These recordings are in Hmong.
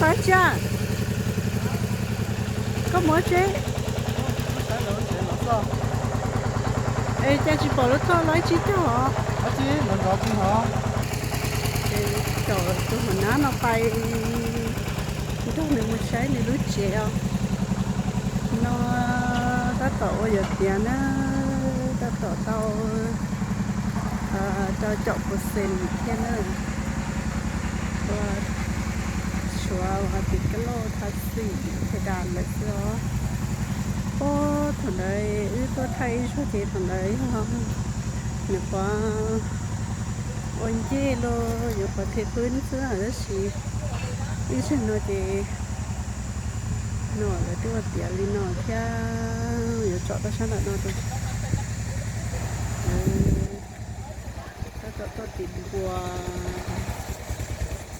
Pab Tsa, koj mus tsev. Es cas tsis pom lawv txog los ib tsib caug os? Ces caum tus hauv nab no pais nrog nws mus saib nws lub tsev os. No tab tom ua yuav tiav na, tab tom tau rau caum percent thiab na. Ua suav ua tim kaj lauj tha xim phe das lawm xwb os. Ub, thaum ntawd wb tuaj thaij ib zaug ces thaum ntawd yog nyuam qhuav ua ncej los nyuam qhuav them pwb xwb tab sis ib zaug no ces no lawv twb ua tiav li no thiab, yuav tsom tau sab nram no rau. Tab tom tuaj tim npua,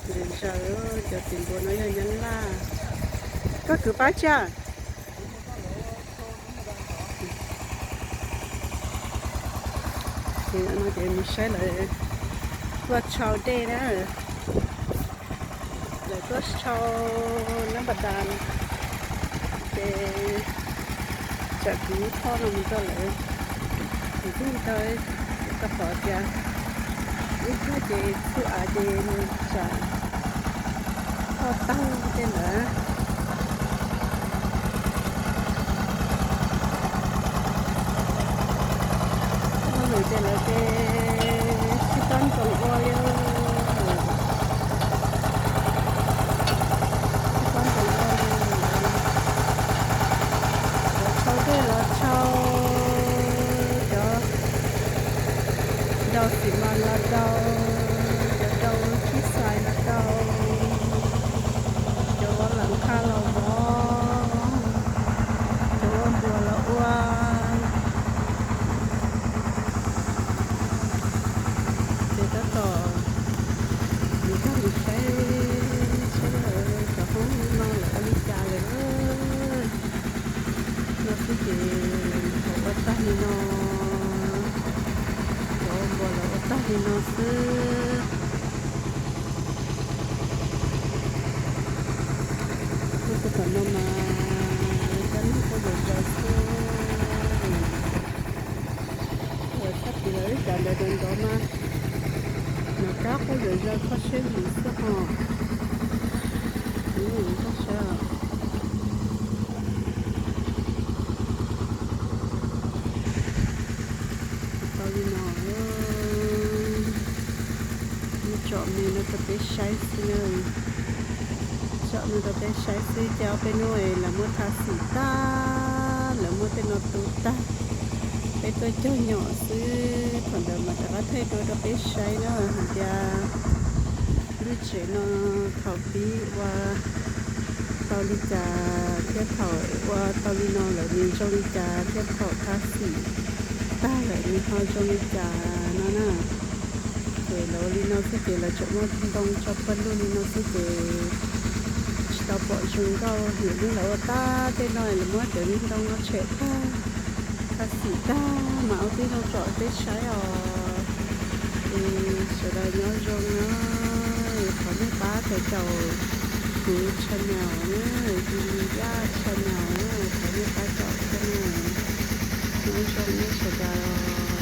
zaws zaws, cov tim npua no yog nyab laj. Koj kwv pab Tsa. Ces no ces mus saib lawv tuaj tshau dej na. Lawv tuaj tshau nab npas das, ces tsam kuv thoj no mus rau lawv. Kuv twb tau, kuv tau pom tias ib hnub ces txhub av ces nws tsam thoj tag tej ntawd. Ua lwm ces lawv ces tsis tau ntsoov ua li, tsis tau ntsoov ua li. Lawv tshau dej los tshau, cov rau xim mas los rau, cov rau sib xais los rau, cov ua lam qha los vov, cov ua npuas los ua. Ces tab tom mus tag mus saib, saib lawv cov hoob no lawv ua li cas lawm. No xwb ces lawv nyuam qhuav ua tag li no, cov ua npuas lawv ua tag li no xwb. Nyob rau tom no mas cov neeg quaj zom zaws xwb. Lawv txhaj tis lawv lub cav ntawd rau ntawd mas nov kab quaj zom zaws kho siab ntsis xwb ho. Koj saib, tau li no, muab tsom me no rau peb saib xwb na. Tsom no rau peb saib xwb, cas ob peb hnub lawv muab tha xim tag, lawv muab tej no tu tag, peb tuaj cog nyom xwb. Thaum ntawd mas rov qab thaij dua rau peb saib na hais tias lub tsev no thaum pib ua tau li cas thiab thaum ua tau li no lawm nws zoo li cas thiab thaum tha xim tag lawm nws ho zoo li cas no na. Ces lawv ua li no xwb ces lawv tseem muab ntoo tso pawg lug li no xwb ces tsis tau pom zoo nkauj. Lwm hnub lawv ua tag tej no lawv muab cov ntoo no tshem tag, tha xim tag mas ua tib zoo tsom peb saib os. Es sawv daws nyob zoo na, thov nej pab caum kuv channel na, Yaj channel na, thov nej pab caum thiab na. Nyob zoo nej sawv daws.